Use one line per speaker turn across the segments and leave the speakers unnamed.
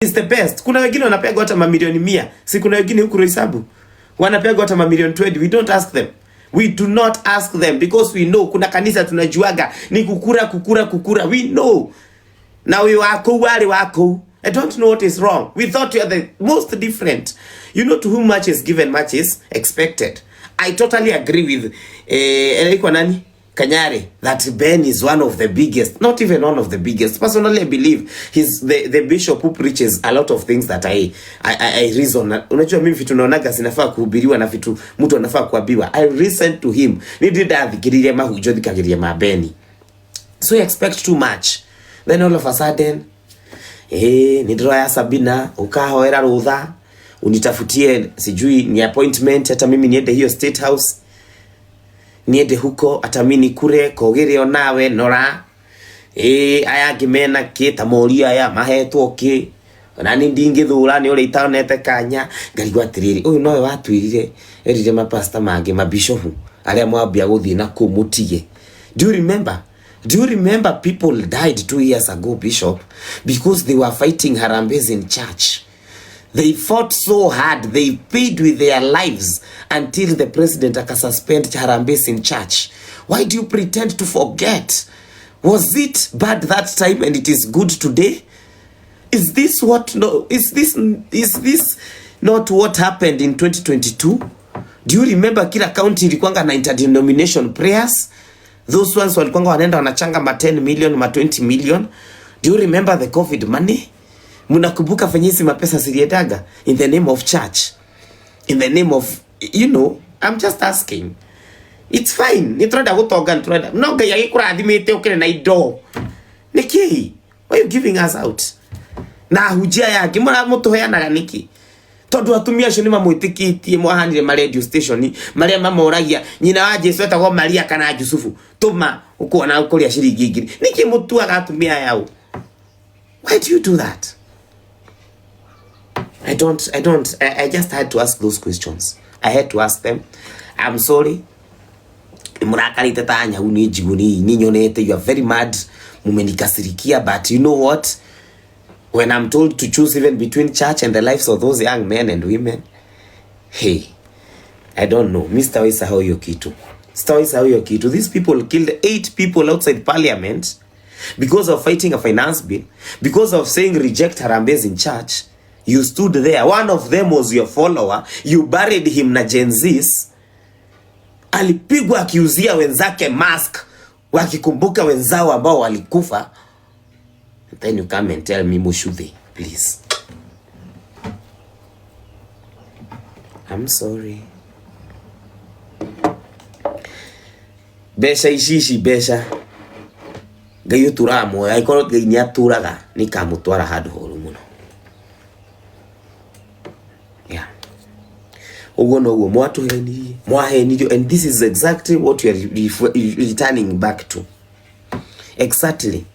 Is the best. Kuna wengine wanapewa hata mamilioni 100. Si kuna wengine huku Roysambu wanapewa hata mamilioni 20. We don't ask them. We do not ask them because we know kuna kanisa tunajuaga ni kukura, kukura, kukura. We know. Na we wako wale wako. I don't know what is wrong. We thought you are the most different. You know, to whom much is given, much is expected. I totally agree with anaitwa nani? Kanyari, that Ben is one of the biggest, not even one of the biggest. Personally, I believe he's the bishop who preaches a lot of things that I reason. Unajua mimi vitu naonaga zinafaa kuhubiriwa na vitu mtu anafaa kuambiwa. I listen to him. Nindi ndathikiririe mahunjio thikagiriria ma Ben. So you expect too much. Then all of a sudden, nindĩroya Sabina ukahoera rutha unitafutie sijui ni appointment, hata mimi niende hiyo State House, niende huko, hata mimi nikure kogere onawe nora aya angĩ mena kĩ ta moria aya mahetwo kĩ na nĩ ndingĩthũra nĩ ũrĩa itonete kanya. Ngarigwo atĩrĩrĩ, ũyũ nowe watwĩrire, erire mapasta mangĩ, mabishopu arĩa mwambia gũthiĩ na kũu mũtige. Do you remember? Do you remember people died 2 years ago, Bishop, because they were fighting harambees in church? They fought so hard, they paid with their lives until the president akasuspend harambees in church. Why do you pretend to forget? Was it bad that time and it is good today? Is this what no is this not what happened in 2022? Do you remember kila county ilikuwanga na interdenomination prayers? Those ones walikuwanga wanaenda wanachanga ma 10 million, ma 20 million. Do you remember the COVID money? Mnakumbuka venye hizi mapesa ziliendaga in the name of church, in the name of, I'm just asking. It's fine, nĩ tũrenda gũtonga, nĩ tũrenda no Ngai agĩkũrathimĩte ũkĩrĩ na indo nĩkĩ? Why you giving us out na ahunjia aya angĩ mũtũheanaga nĩkĩ? Tondũ atumia acio nĩ mamwĩtĩkĩtie, mwahanire ma radio station marĩa mamoragia nyina wa Jesu etagwo Maria kana Jusufu, tũma ũkuona ũkũrĩa ciringi 1,000. Nĩkĩ mũtuaga atumia aya ũũ? Why do you do that? I don't I, don't I, I just had to ask those questions. I had to ask them. I'm sorry murakarite ta nyau ni njigu ni nyonete. You are very mad, mumenikasirikia, but you know what, when I'm told to choose even between church and the lives of those young men and women, hey, I don't know. Mi sitawahi sahau hiyo kitu, sitawahi sahau hiyo kitu. These people killed eight people outside parliament because of fighting a finance bill, because of saying reject harambees in church. You stood there, one of them was your follower. You buried him na Gen Zs. Alipigwa akiuzia wenzake mask wakikumbuka wenzao ambao walikufa. Then you come and tell me Mushudhi, please. I'm sorry. Mbeca ici ici mbeca Ngai ũtũraga muoyo, angĩkorwo Ngai nĩ atũraga nĩ kamũtwara handũ horu mũno. Yeah, ũguo noguo mwatũhenirie, mwahenirio, and this is exactly what we are returning back to, exactly.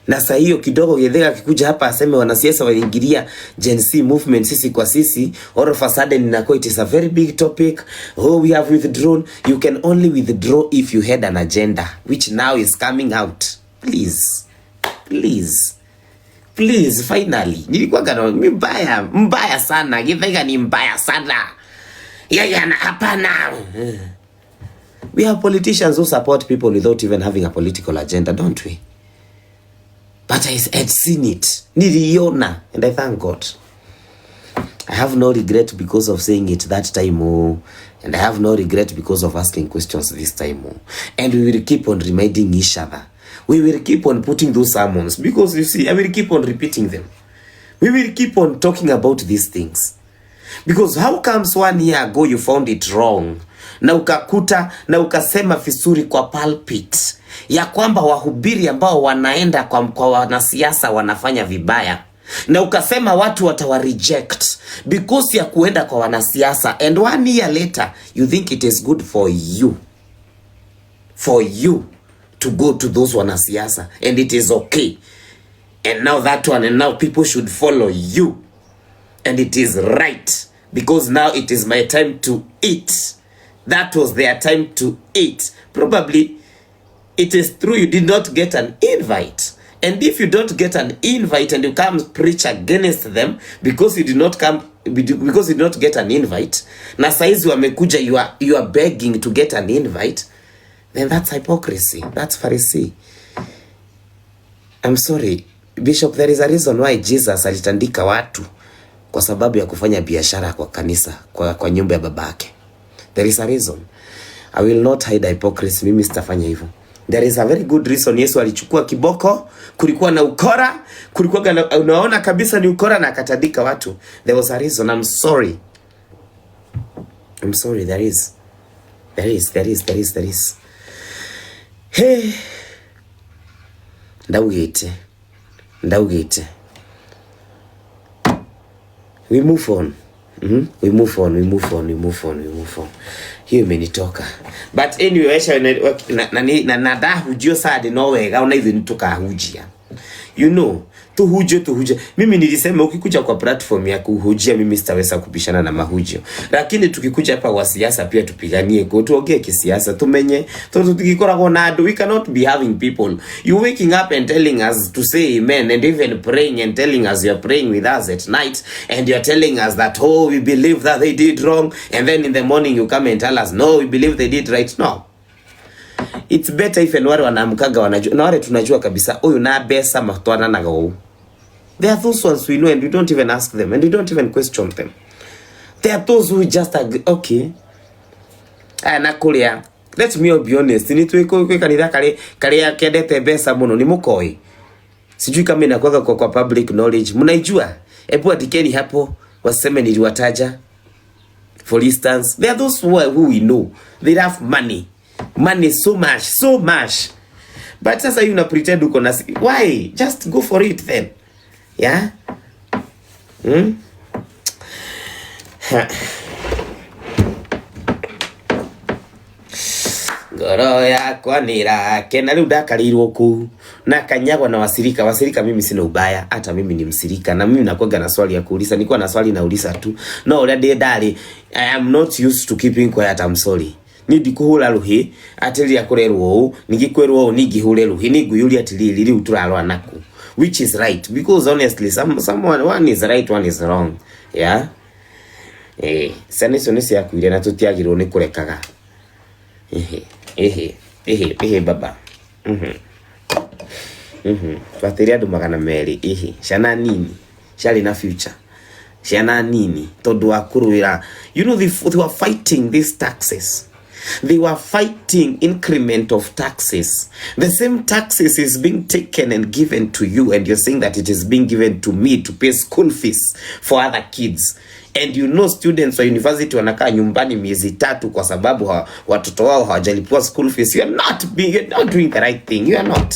Na saa hiyo kidogo Githaiga akikuja hapa aseme wanasiasa waliingilia Gen Z movement, sisi kwa sisi, all of a sudden inakuwa it is a very big topic. Oh, we have withdrawn. You can only withdraw if you had an agenda, which now is coming out. Please, please, please, finally. Nilikuwa na mbaya, mbaya sana. Githaiga ni mbaya sana. Yeye ana hapana. We have politicians who support people without even having a political agenda, don't we? But I had seen it. Niliona, and I thank God. I have no regret because of saying it that time, oh, and I have no regret because of asking questions this time. Oh. And we will keep on reminding each other. We will keep on putting those sermons because, you see, I will keep on repeating them. We will keep on talking about these things. Because how comes one year ago you found it wrong na ukakuta na ukasema vizuri kwa pulpit ya kwamba wahubiri ambao wanaenda kwa wanasiasa wanafanya vibaya, na ukasema watu watawa reject because ya kuenda kwa wanasiasa, and one year later you think it is good for you to go to those wanasiasa and it is okay, and now that one, and now people should follow you and it is right because now it is my time to eat. That was their time to eat. Probably it is true you did not get an invite. And if you don't get an invite and you come preach against them because you did not come, because you did not get an invite, na saizi wamekuja, you are begging to get an invite, then that's hypocrisy. That's Pharisee. I'm sorry, Bishop, there is a reason why Jesus alitandika watu kwa sababu ya kufanya biashara kwa kanisa, kwa nyumba ya babake. There is a reason. I will not hide hypocrisy. Mimi sitafanya hivyo. There is a very good reason Yesu alichukua kiboko, kulikuwa na ukora, kulikuwa na, unaona kabisa ni ukora na akatandika watu. There was a reason. I'm sorry. I'm sorry, there is. There is, there is, there is, there is. Hey. Ndaugite. Ndaugite. We move on. We move on, we move on, we move on, we move on. Hiyo imenitoka. But anyway, wesha na na na na ndahunjio Sunday no wega ona ithuĩ nĩtũkahunjia. Tuhuje tuhuje. Mimi nilisema ukikuja kwa platform ya kuhujia mimi sitaweza kupishana na mahujio. Lakini tukikuja hapa kwa siasa pia tupiganie kwa tuongee kisiasa tumenye tondu tugikoragwo na andu. We cannot be having people you waking up and telling us to say amen and even praying and telling us you are praying with us at night and you are telling us that, oh, we believe that they did wrong, and then in the morning you come and tell us, no, we believe they did right. No, it's better even wale wanaamkaga wanajua na wale tunajua kabisa huyu na mbeca matwaranaga ũũ. There are those ones we know and we don't even ask them and we don't even question them. There are those who just agree, okay. Aya na kuria, let me be honest, ni twĩ kwĩ kanitha karia kendete mbeca mũno nĩ mũkoi. Sijui kama inakuwaga kwa public knowledge. Mnaijua? Hebu andikeni hapo waseme niliwataja. For instance, there are those who we know. They have money. Money so much, so much. But sasa you una pretend uko na, why? Just go for it then. Yeah? Hmm? Ha. Ngoro yakwa nĩĩrakena rĩu ndakarĩirwo kũu na kanyagwa na wasirika. Wasirika mimi sina ubaya, hata mimi ni msirika na mimi nakuwaga na swali ya kuuliza. Nilikuwa na swali nauliza tu no ũrĩa ndĩ ndarĩ. I am not used to keeping quiet, I'm sorry. Ni ndikũhũra rũhĩ atĩ rĩrĩa kũrerwo ũũ ningĩ kwĩrwo ũũ ningĩhũre rũhĩ nĩngwĩyũria atĩrĩrĩ, rĩu tũrarora naku, which is right? Because honestly, someone, one is right, one is wrong. Yeah, ciana icio nĩ ciakuire na tũtiagĩrĩirwo nĩ kũrekaga. Ehe, ehe, ehe, ehe, baba. Twateire andũ 200. Ehe, ciana nini ciarĩ na future, ciana nini tondu wa kũrũĩra. They were fighting these taxes. They were fighting increment of taxes. The same taxes is being taken and given to you, and you're saying that it is being given to me to pay school fees for other kids. And you know students wa university wanakaa nyumbani miezi 3 kwa sababu watoto wao hawajalipiwa school fees. You're not doing the right thing. You are not.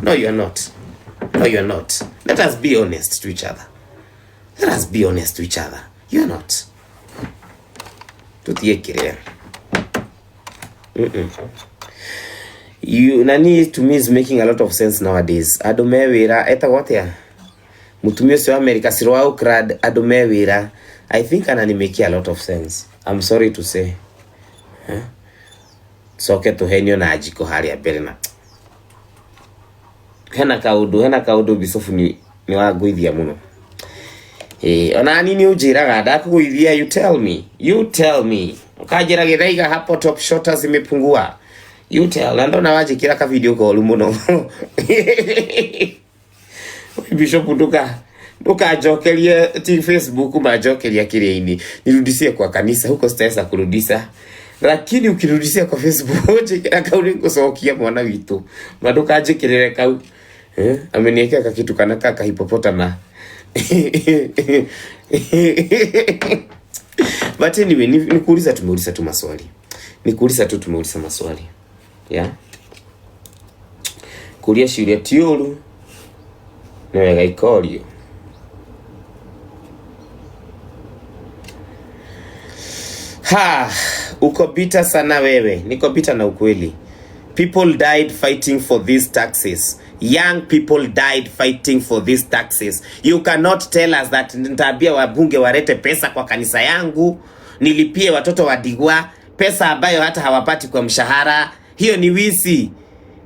No, you are not. No, you are not. Let us be honest to each other. Let us be honest to each other. You are not. Tutie kiria. You, nani, to me is making a lot of sense nowadays. Andũ me wĩra etagwo atĩa? Mũtumia ũcio wa America Siro wa Ukrad, andũ me wĩra. I think ananimake a lot of sense. I'm sorry to say. Huh? Coke tũhenio na njiko harĩa mbere na hena kaũndũ bicobu ni wangũithia mũno. Ona nini unjiraga ndakũgũithia, you tell me. You tell me. Ukanjĩra Githaiga hapo top shotters imepungua. You tell. Na ndona wanjĩkĩra ka video koru mũno. Bishop ndukanjokerie ti Facebook manjokeria kĩrĩa-inĩ. Nirudishie kwa kanisa huko sitaweza kurudisha. Lakini ukirudishia kwa Facebook njĩkĩra kau nĩngũcokia mwana witũ. Ma ndũkanjĩkĩrĩre kau. Ameniwekea kakitu kana kaka hipopotama. But anyway, ni kuuliza tumeuliza tu maswali. Ni kuuliza tu tumeuliza maswali. Yeah? Kuria ciũria ti ũru nĩ wega ikorio. Ha, uko bitter sana wewe. Niko bitter na ukweli. People died fighting for these taxes. Young people died fighting for these taxes. You cannot tell us that nitaambia wabunge warete pesa kwa kanisa yangu, nilipie watoto wa Digwa pesa ambayo hata hawapati kwa mshahara. Hiyo ni wizi.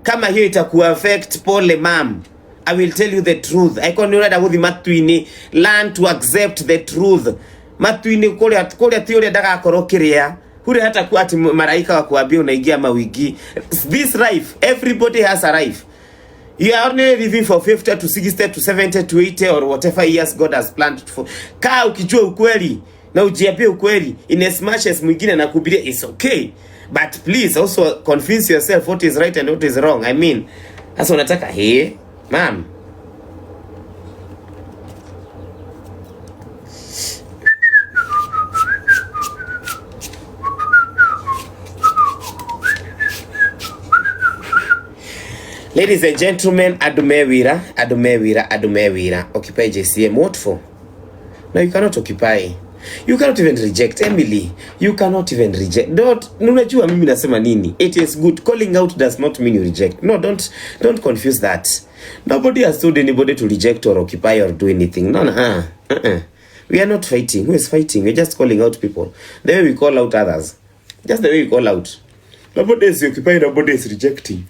Kama hiyo itakuwa affect, pole mam. I will tell you the truth. Aiko ni urenda guthi matu-inĩ, learn to accept the truth. Matu-inĩ kuria kuria ti uria ndagakorwo kiria huria hata ku ati maraika wakuambia unaingia mawingi. This life, everybody has a life. You are only living for 50 to 60 to 70 to 80 or whatever years God has planned for. Kaa ukijua ukweli na ujiambie ukweli, in as much as mwingine anakuhubiria, it's okay, but please also convince yourself what is right and what is wrong. I mean, sasa unataka he ma'am. Ladies and gentlemen, adume wira, adume wira, adume wira. Occupy JCM, what for? No, you cannot occupy. You cannot even reject Emily. You cannot even reject. Don't, unajua mimi nasema nini? It is good. Calling out does not mean you reject. No, don't confuse that. Nobody has told anybody to reject or occupy or do anything. No, no. We are not fighting. Who is fighting? We're just calling out people. The way we call out others. Just the way we call out. Nobody is occupying, nobody is rejecting.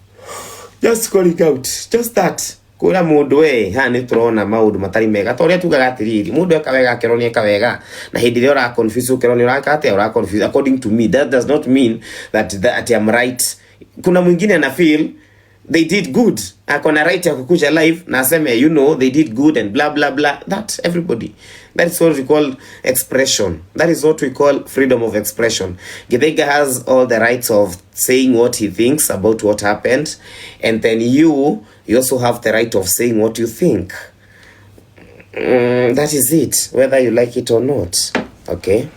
Just calling out. Just that. Kura mundu we ha ni turona maundu matari mega ta uria tugaga atiriri mundu eka wega akerwo ni eka wega na hindi ria ura confuse ukerwo ni uraka atia ura confuse. According to me, that does not mean that I'm right. Kuna mwingine ana feel they did good, ako na right ya kukuja live na aseme, you know, they did good and blah blah blah. That everybody, that is what we call expression. That is what we call freedom of expression. Githaiga has all the rights of saying what he thinks about what happened, and then you also have the right of saying what you think. That is it, whether you like it or not. Okay.